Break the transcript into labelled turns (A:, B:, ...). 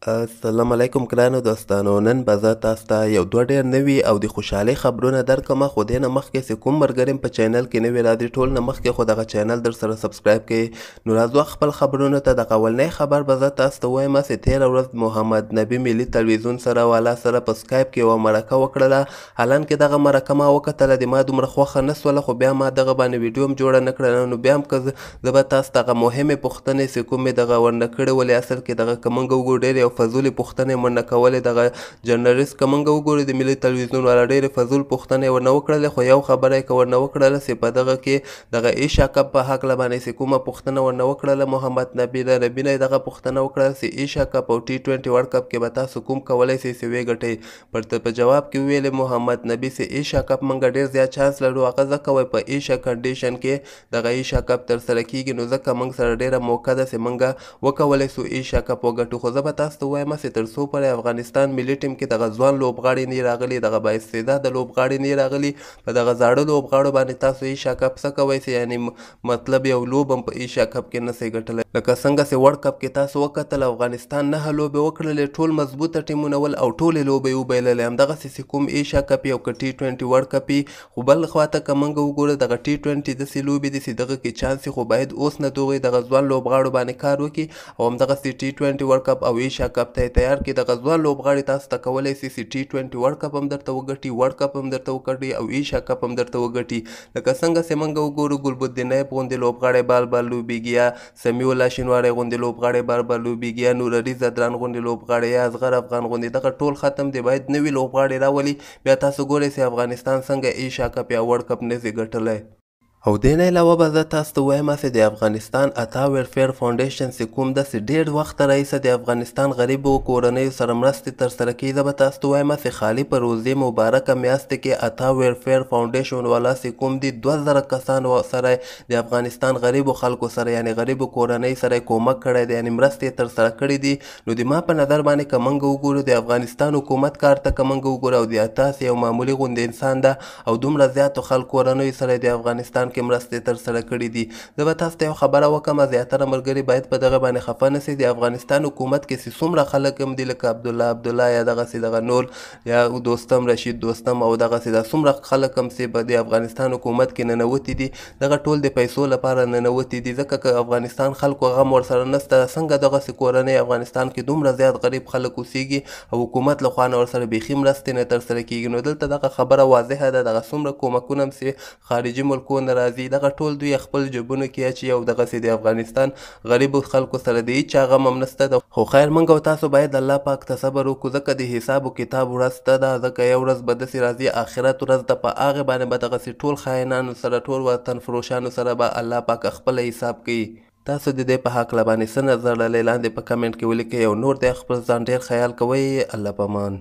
A: السلام علیکم ګرانو دوستانو، نن به زه تاسو ته یو دوه ډېر نوي او د خوشحالۍ خبرونه درکړم. خو دې نه مخکې چې کوم ملګري په چینل کې نوي راځي، ټول نه مخکې خو دغه چینل در سره subscribe کړئ. نو راځو خپل خبرونو ته. دغه اولنی خبر به زه تاسو ته وایم چې تېره ورځ محمد نبي ملي تلویزیون سره والا سره په سکایپ کې یوه مرکه وکړله. حالانکه دغه مرکه ما وکتله، د ما دومره خوښه نه سوله، خو بیا ما دغه باندې ویډیو هم جوړه نه کړله. نو بیا هم که زه به تاسو ته هغه مهمې پوښتنې چې کومې دغه ورنه کړې ولې، اصل کې دغه که موږ وګورو ډېرې یو فضولې پوښتنې ورنه کولې. دغه جرنالیست که موږ وګورو د ملي تلویزیون والا ډېرې فضول پوښتنې ورنه وکړلې، خو یو خبره یې که ورنه وکړله چې په دغه کې دغه ایشا کپ په هکله باندې چې کومه پوښتنه ورنه وکړله، محمد نبي له نبي نه یې دغه پوښتنه وکړله چې ایشا کپ او ټي 20 ورلډ کپ کې به تاسو کوم کولی سئ چې ویې ګټئ؟ ورته په جواب کې وویلې محمد نبي چې ایشا کپ موږ ډېر زیات چانس لرو، هغه ځکه وایي په ایشا کنډیشن کې دغه ایشا کپ ترسره کیږي، نو ځکه موږ سره ډېره موقع ده چې موږ وکولی سو ایشا کپ وګټو. خو زه به تاسو ته ووایم چې تر څو پورې افغانستان ملي ټیم کې دغه ځوان لوبغاړي نه راغلي، دغه با استعداده لوبغاړي نه راغلي، په دغه زاړه لوبغاړو باندې تاسو ایشا کپ څه کوئ؟ چې یعنې مطلب یو لوب هم په ایشا کپ کې نه سئ ګټلی. لکه څنګه چې ورلډ کپ کې تاسو وکتل، افغانستان نهه لوبې وکړلې، ټول مضبوطه ټیمونه ول او ټولې لوبې یې وبایللې. همدغسې چې کوم ایشا کپ او که ټي 20 ورلډ کپ. خو بل خواته که موږ وګورو دغه ټي 20 داسې لوبې دي چې دغه کې چانس، خو باید اوس نه دغوی دغه ځوان لوبغاړو باندې کار وکړي او همدغسې ټي 20 ورلډ کپ او ایشا کپ ته یې تیار کړي. دغه ځوان لوبغاړي تاسو ته کولی سي چې ټي 20 ورلډ کپ هم درته وګټي، ورلډ کپ هم درته وګټي او ایشا کپ هم درته وګټي. لکه څنګه چې موږ وګورو ګلبدین نایب غوندې لوبغاړی بال بال لوبېږي، یا سمیع الله شینواری غوندې لوبغاړی بار بار لوبېږي، یا نور علي ځدران غوندې لوبغاړی، یا اصغر افغان غوندې، دغه ټول ختم دی. باید نوي لوبغاړي راولي، بیا تاسو ګورئ چې افغانستان څنګه ایشا کپ یا ورلډ کپ نه سي ګټلی. او دې نه علاوه به زه تاسو ته ووایم چې د افغانستان عطا ویلفیر فاونډیشن چې کوم داسې ډېر وخت راهیسه د افغانستان غریبو کورنیو سره مرستې ترسره کوي. زه به تاسو ته ووایم چې خالي په روزې مبارکه میاشتې کې عطا ویلفیر فاونډیشن والا چې کوم دي 2000 کسانو سره د افغانستان غریبو خلکو سره، یعنې غریبو کورنۍ سره کومک کړی دی، یعنې مرستې یې ترسره کړې دي. نو د ما په نظر باندې که موږ وګورو د افغانستان حکومت کار ته که موږ وګورو او د عطا یو معمولي غوندې انسان ده او دومره زیاتو خلکو کورنیو سره د افغانستان کې مرستې ترسره کړې دي. زه به تاسو ته یو خبره وکړم، زیاتره ملګري باید په دغه باندې خفه نه سي. د افغانستان حکومت کې چې څومره خلک هم دي لکه عبدالله عبدالله یا دغسې دغه نور یا دوستم، رشید دوستم او دغسې دا څومره خلک هم چې په د افغانستان حکومت کې ننوتي دي، دغه ټول د پیسو لپاره ننوتي دي. ځکه که افغانستان خلکو غم ورسره نسته، څنګه دغسې کورنۍ افغانستان کې دومره زیات غریب خلک اوسیږي او حکومت له خوا نه ورسره بیخي مرستې نه ترسره کیږي؟ نو دلته دغه خبره واضحه ده، دغه څومره کومکونه هم چې خارجي ملکو نه راځي، دغه ټول دوی خپل جیبونو کې اچي او دغسې د افغانستان غریبو خلکو سره د هیچا غم هم نسته ده. خو خیر، موږ او تاسو باید الله پاک ته صبر وکړو، ځکه د حساب او کتاب ورځ ته ده. ځکه یو ورځ به داسې راځي، آخرت ورځ ده، په هغې باندې به دغسې ټول خاینانو سره، ټول وطن فروشانو سره به الله پاک خپله حساب کوي. تاسو د دې په هکله باندې څه نظر لرئ؟ لاندې په کمنټ کې ولیکئ او نور د خپل ځان ډېر خیال کوئ. الله پامان.